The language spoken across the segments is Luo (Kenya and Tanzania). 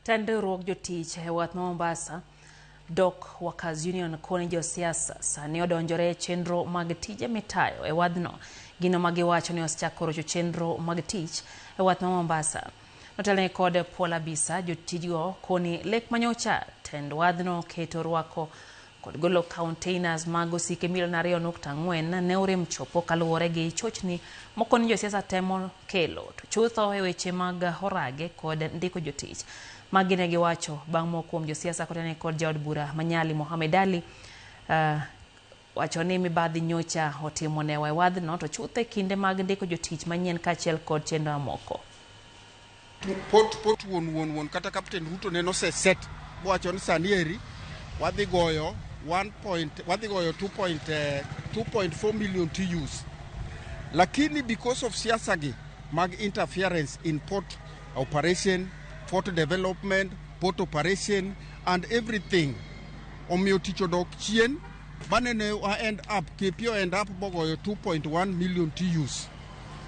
Tend riwruog jotich e wath ma Mombasa, Dock Workers Union koni josiasa sani odonjore e chenro mag tije mitayo e wadhno. Gino ma giwacho ni osechako rocho chenro mag tich e wath ma Mombasa. Notelne kod Paul Abisa, jotijgo koni lek manyocha tend wadhno keto rwako kod golo containers mag osike milion 2.4 ne orem chopo kaluwore gi chochni moko ni josiasa temo kelo to chutho e weche mag orage kod ndiko jotich. Magi ne giwacho bang' moko kuom josiasa kotene kod jaod bura Manyali Mohamed Ali wacho ni mibadhi nyocha otimo newa e wadhno to chutho e kinde mag ndiko jotich manyien kaachiel kod chenro mamoko. Port wuon kata Captain Ruto ne nose set bowacho ni sani eri wadhi goyo 1 point, wadhi goyo 2.4 million TEUs. Lakini because of siasa gi mag interference in port operation, port development, port operation and everything, omiyo tich odok chien banene wa end up KPO end up bogoyo 2.1 million TEUs.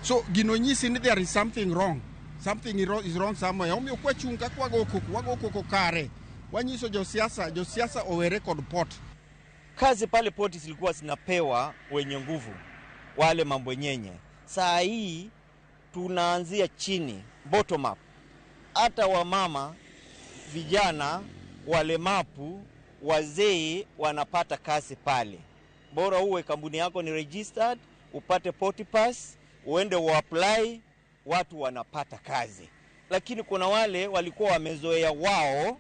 So gino nyisi ni there is something wrong. Something is wrong somewhere. Omiyo kwachung' ka kwago koko, wago koko kare. Wanyiso josiasa owere kod port. Kazi pale poti zilikuwa zinapewa wenye nguvu, wale mabwenyenye. Saa hii tunaanzia chini, bottom up. Hata wamama, vijana, walemavu, wazee wanapata kazi pale. Bora uwe kampuni yako ni registered, upate port pass, uende uapply, watu wanapata kazi. Lakini kuna wale walikuwa wamezoea wao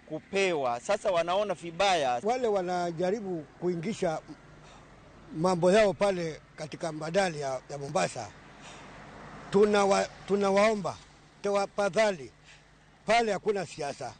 kupewa, sasa wanaona vibaya. Wale wanajaribu kuingisha mambo yao pale katika bandari ya Mombasa, tunawaomba tafadhali, pale hakuna siasa.